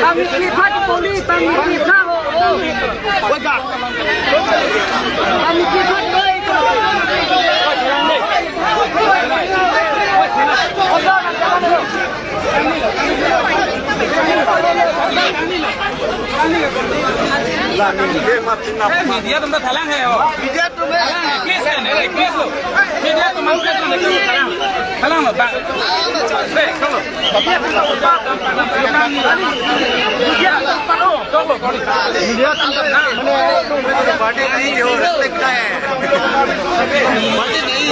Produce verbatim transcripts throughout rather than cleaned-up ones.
Pangni piphat poli, pangni piphat ho. Pangni piphat poli. Media tum ta thalang hai ho. Media tum hai. Thalang hai, please, hai, please lo. Media tum hai, please lo, thalang. Thalang lo, bang. Hey, come on. Media tum ta thalang. Media tum ta thalang. Media tum ta thalang. Media tum ta thalang. Party nahi ho, respect hai. Party nahi.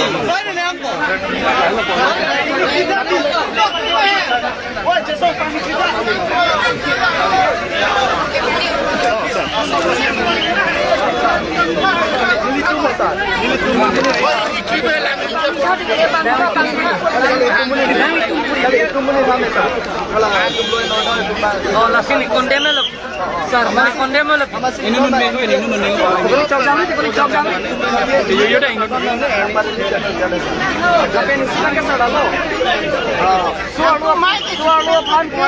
Oh, lasi ne condemn lo. Sir, mane condemn lo. Inut inut menu, inut inut menu. Chok jang, chok jang. Yo, yo, dai. Lapen isi lake sir lo. Suarlo, suarlo aphan ke.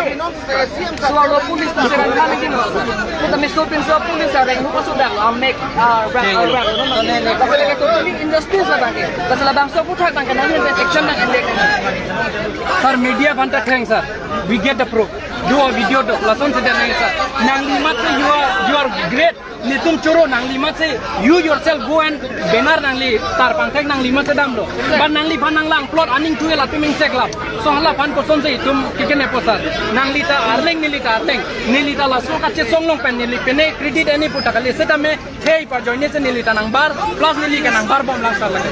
Suarlo police ta serang kali kino. Kita meso pinso police serang, hukum sudah, ah, make, ah, rap, ah, rap. Lapen lake totally injustice labang ke. Laso labangso aputhak abang ke nangli action nangdek. Sir, media aphan ta thanks, sir. We get the proof. Do a video do. Lason si dan nangli, sir. Nangli amat si you are, you are great. Netum choro, nangli amat si you yourself go and banner nangli tar pangthek, nangli amat si damlo. But nangliphan nanglang plot aning tuel atum ingsek lap. So halaphan kosonsi itum kikene po sir. Nangli ta arleng, neli ta arleng. Neli ta laso kachesong along pen neli pine credit ani pu ta kali, setame hei pa joine si neli ta nangbar, plus neli ke nangbar bom lang sir lake.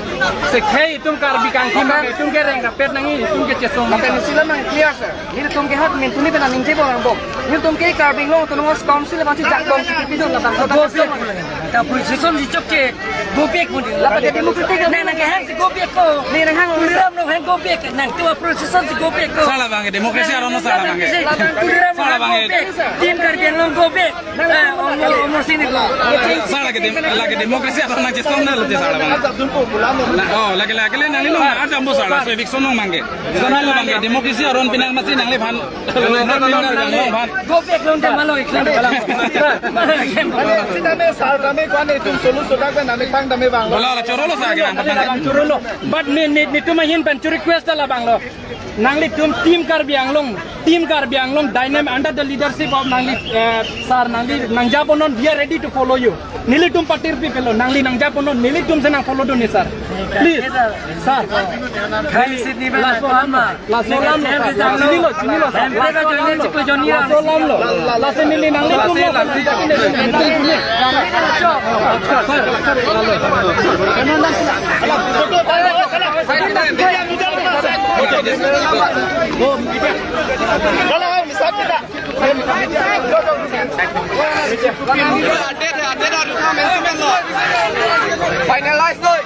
Se hei itum Karbi kangthim abang, itum ke reng rapet nangji, itum kechesong. Lapen isi la nang clear sir. Nelitum ke hat min tuni pen aning je bom lang bom. Nelitum ke Karbi Anglong Autonomous Council abang si jakong si pidun labang. Go back. Ta procession si chokche, go back mo di. Lapen ke democratic nang nang ke hang si go back ko. Ni nang hang. Tuliram nang hang go back. Nangtum a-procession si go back ko. Sir labang ke democracy aron lo sir labang ke. Labang Tuliram nang go back. Team Karbi Anglong go back. Eh, Omor, Omor Sing ni ko. Sir, lake dem-, lake democracy aron nangchesong na lo je sir labang. Na, oh, lake, lake le nangli long na adam bo sir, so eviction long abang ke. Sir, nangli abang ke democracy aron pinang masi nangliphan. Nangli abang ke long abang. Go back long dem alo iklan. Sitame sir tame kwan itum solu sodak pen nangli thang tame abang lo. Bola la choro lo sir ke abang. Choro lo. But ne, ne, netum ahin pen chu request labang lo. Nanglitum Team Karbi Anglong, Team Karbi Anglong dynamic under the leadership of nangli, eh, sir, nangli nangjaponon, we are ready to follow you. Nelitum party pi pelo, nangli nangjaponon, nelitum si nang follow dun ni sir. Please, sir. Last one, last one lo, sir. Chini lo, chini lo, sir. Last one lo. Last one neli nanglitum lo. Sir, sir. Finalize noi.